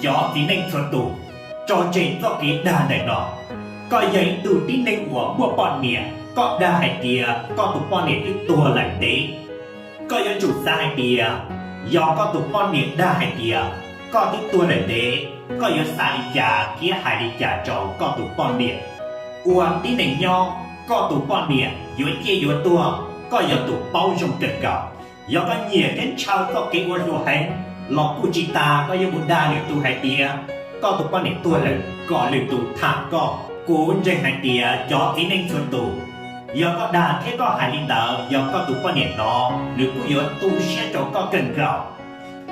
Cov txiv neej txhua tus, tso tseg txoj kev dag ntawm no. Koj yog ib tug tib neeg uas muaj poj niam, koj dag hais tias koj tus poj niam twb tuag lawm ntev. Koj yuav tsum xav hais tias, yog koj tus poj niam dag hais tias koj twb tuag lawm ntev, koj yuav xav li cas thiab hais li cas rau koj tus poj niam. Ua tib neeg nyob, koj tus poj niam yuav ciaj yuav tuag, koj yog tus paub zoo kawg nkaus. Yog koj nyiam thiab ntshaw txoj kev ua hluas heev los kuj tsis tas koj yuav mus dag lwm tus hais tias koj tus poj niam tuag lawm kom lwm tus tham koj. Kuv ntseeg hais tias cov txiv neej txhua tus, yog koj dag thiab koj hais li ntawd, yog koj tus poj niam hnov, nws kuj yuav tu siab rau koj kawg nkaus.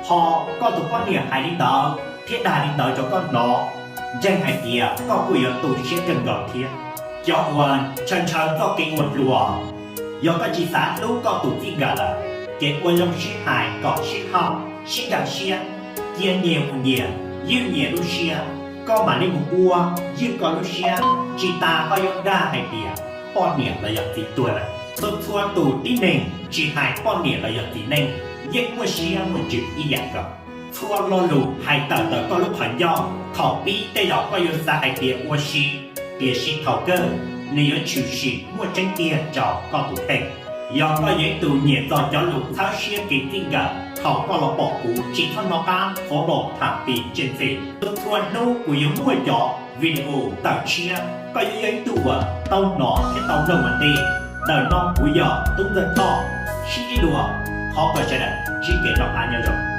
Ho koj tus poj niam hais li ntawd thiab dag li ntawd rau koj hnov, ntseeg hais tias koj kuj yuav tu siab kawg nkaus thiab. Cov uas ntshaw ntshaw txoj kev ua hluas, yog koj tsis xav hlub koj tus txij nkawm lawm, ces ua zoo sib hais kom sib haum, sib nkag siab, cia nyias mus nyias, ywj nyias lub siab, koj mam li mus ua, ywj koj lub siab, tsis tas koj yuav dag hais tias poj niam los yog txiv tuag lawm. Txhua txhua tus tib neeg, tsis hais poj niam los yog txiv neej, yeej muaj siab muaj ntsws ib yam nkaus. Txhua lo lus hais tawm ntawm koj lub qhov ncauj, thaum pib tej zaum koj yuav xav hais tias ua si, tiam sis thaum kawg nws yuav tshwm sim muaj tseeb tiag rau koj tus kheej. Yog koj yog ib tug nyiam txog cov lus txhawb siab kev txij nkawm, thaum koj los pom kuv tsis txhob hnov qab qhuav los tham pis tse ntxim. Txhua txhua hnub kuv yuav muaj cov video tawm tshiab, koj yuav yog ib tug uas tau hnov thiab tau mloog ua ntej. Ntawm no kuv yog Tub Ntxawg Thoj, sib ntsib dua, thov kom sawv daws ntsib kev noj qab nyob zoo.